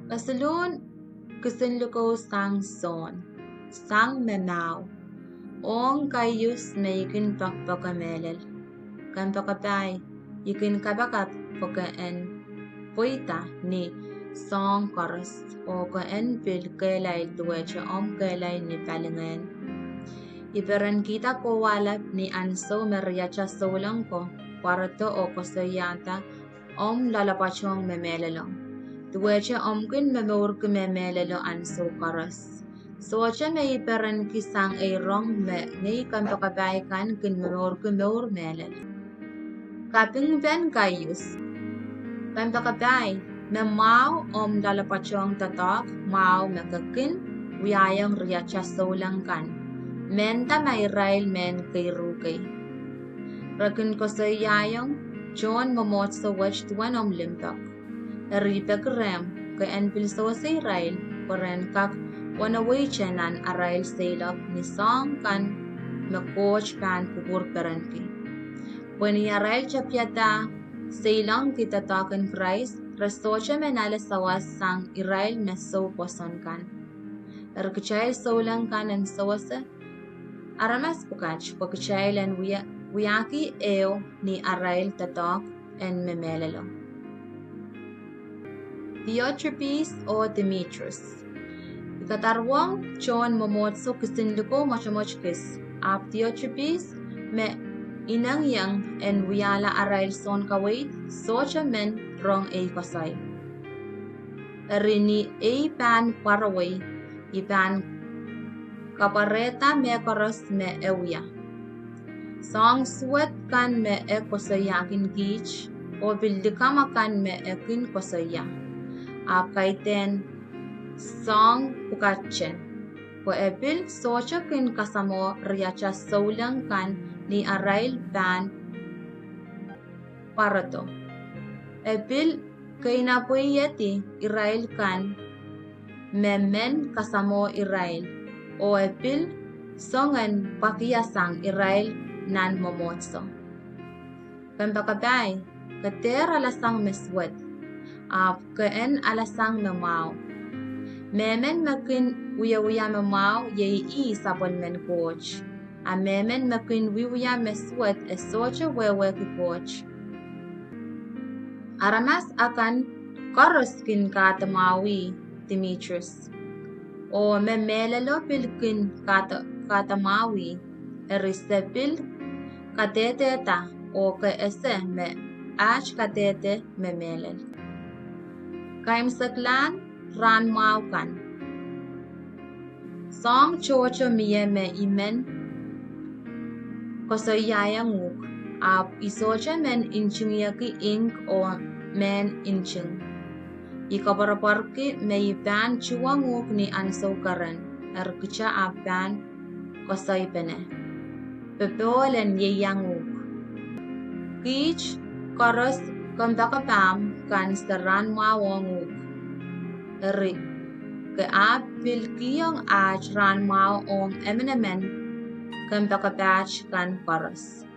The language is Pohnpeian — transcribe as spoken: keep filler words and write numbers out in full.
Kesiluhn kisinlikou sang Sohn, sang me mwahu, ong kaius me I kin poakpoake mehlel. Kompoakepahi, I kin kapakap pwe ke en pweida ni soahng koaros, oh ke en pil kehlail duwehte omw kehlail ni palingehn. I perenkihda kowahlap ni ansou me riatail souleng ko pwarodo oh koasoiahda omw loalopwoatohng me mehlelo, duwehte omw kin momourki me mehlelo ansou koaros. Sohte me I perenki sang ei rong me nei kompoakepahi kan kin momourki mour mehlel. Kapingpen kaius. Kompoakepahi, me mwahu omw loalopwoatohng doadoahk mwahu me ke kin wiahiong riatail souleng kan, mehnda ma irail mehn keiru kei. Re kin koasoiahiong tohn mwomwohdiso wet duwen omw limpoak. Eri I peki rehmw, ke en pil sewese irail pwe re en kak weneweite nan arail seiloak ni soahng kan me Koht pahn kupwur perenki. Pwe ni arail tapiada seilengki doadoahk en Krais, re sohte men ale sawas sang irail me soupwoson kan. Eri kitail souleng kan en sewese aramas pwukat pwe kitail en wia-, wiahki ehu ni arail doadoahk en me mehlelo. Diotrephes oh Demetrius. I kadarohng tohn mwomwohdiso kisinlikou mwotomwot kis, ahpw Diotrephes me inengieng en wiahla arail sounkaweid sohte men rong ei koasoi. Eri ni ei pahn pwarowei, I pahn kapwarehda mehkoaros me e wia, soahng suwed kan me e koasoiahkin kiht, oh pil likamw akan me e kin koasoia. Ahpw kaidehn soahng pwukat, pwe e pil sohte kin kasamwo riatail souleng kan ni arail pahn pwarodo. E pil keinapweiehdi irail kan me men kasamwo irail, oh e pil songen pwakiasang irail nan mwomwohdiso. Kompoakepahi, ke dehr alasang me suwed, ahpw ke en alasang me mwahu. Mehmen me kin wiewia me mwahu iei ih sapwellimen Koht, a mehmen me kin wiewia me suwed e sohte wehwehki Koht. Aramas akan koaros kin kadamwahu Demetrius, oh me mehlelo pil kin kada-, kadamwahu ih. Eri se pil kadehdehda, oh ke ese me aht kadehde me mehlel. Kaimwseklahn rahn mwahu kan. Soahng tohto mie me I men koasoiaiong uhk, ahpw I sohte men ntingihki ink oh mehn nting. I koapworopworki me I pahn tuhwong uhk ni ansou keren, eri kita ahpw pahn koasoipene, popohl en ieiang uhk. Kiht koaros kompoakepahmw kan se rahn mwahu ong uhk. Eri ke ahpw pil kihong aht rahn mwahu ong emenemen kompoakepaht kan koaros.